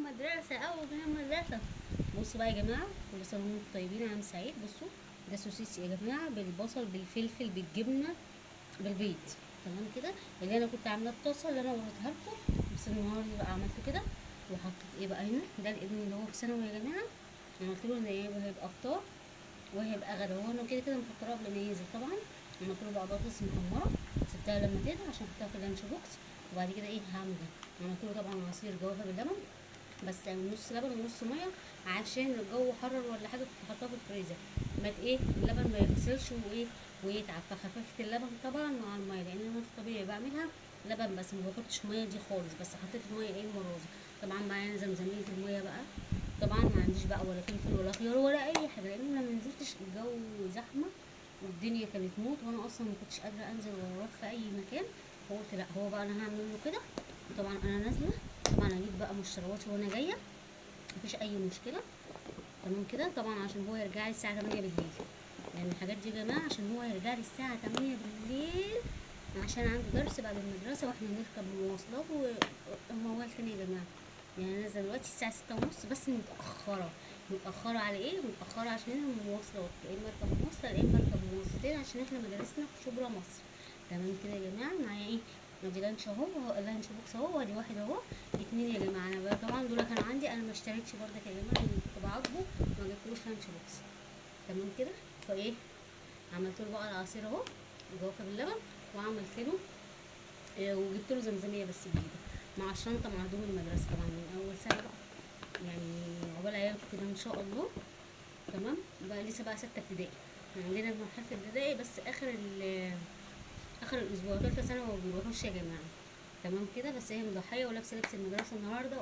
يوم مدرسه، اول يوم مدرسه. بصوا بقى يا جماعة، كل سنة وانتم طيبين، عام سعيد. بصوا ده سوسيس يا جماعة، بالبصل بالفلفل بالجبنه بالبيض، تمام كده. اللي انا كنت عاملاه الطاسه اللي انا وريتها لكم، بس النهارده بقى عملته كده. وحطيت ايه بقى هنا، ده الابن اللي هو في ثانوي يا جماعة، عملت له ان ايه هيبقى فطار وهيبقى غدا، هو انا كده كده مفطراه قبل ما ينزل طبعا. عملت له بقى بطاطس محمرة، سبتها لما تهدى عشان احطها في ال lunch box. وبعد كده ايه هعمل ده، عملت له طبعا عصير جوافه باللبن، بس نص لبن ونص مية عشان الجو حرر ولا حاجة، كنت حاطاه في الفريزر ما ايه اللبن ما يفصلش وايه ويتعب، فخففت اللبن طبعا مع المية، لان انا في الطبيعي بعملها لبن بس ما باخدش مية دي خالص، بس حطيت المية ايه المرة دي. طبعا معايا زمزميه المية بقى، طبعا ما عنديش بقى ولا فلفل ولا خيار ولا اي حاجة، لان انا ما نزلتش، الجو زحمة والدنيا كانت موت، وانا اصلا ما كنتش قادرة انزل ولا اروح في اي مكان، فقلت لا هو بقى انا هعمل له كده. وطبعا انا نازله طبعا اجيب بقى مشترياتي وانا جاية، مفيش اي مشكلة، تمام كده. طبعا عشان هو يرجع لي الساعة 8 بالليل، يعني الحاجات دي يا جماعة عشان هو يرجع لي الساعة 8 بالليل، عشان عنده درس بعد المدرسة واحنا هنركب مواصلات وموال تاني يا جماعة. يعني انا نازله دلوقتي الساعة 6:30 بس، متاخرة. متاخرة على ايه؟ متاخرة عشان المواصلات، يا اما اركب مواصلة يا اما اركب مواصلتين، عشان احنا مدارسنا في شبرا مصر، تمام كده يا جماعة. معايا ايه؟ ادي lunch اهو، lunch box اهو، وادي واحد اهو، اتنين يا جماعة. انا بقى طبعا دول كانوا عندي، انا ما اشتريتش برضك يا جماعة، لان كنت بعاقبه ما جبتلوش lunch box، تمام كده. فايه عملت له بقى العصير اهو، جوافه باللبن، وعملت له وجبت له زمزميه بس جديدة مع الشنطة مع هدوم المدرسة طبعا من اول سنة بقى، يعني عقبال عيالكم كده ان شاء الله، تمام. بقى لسه بقى 6 ابتدائي، عندنا في مرحلة الابتدائي بس اخر الاسبوع، ثالثة ثانوي ما بيروحوش يا جماعة، تمام كده. بس هي مضحيه ولابسه لبس المدرسة النهارده.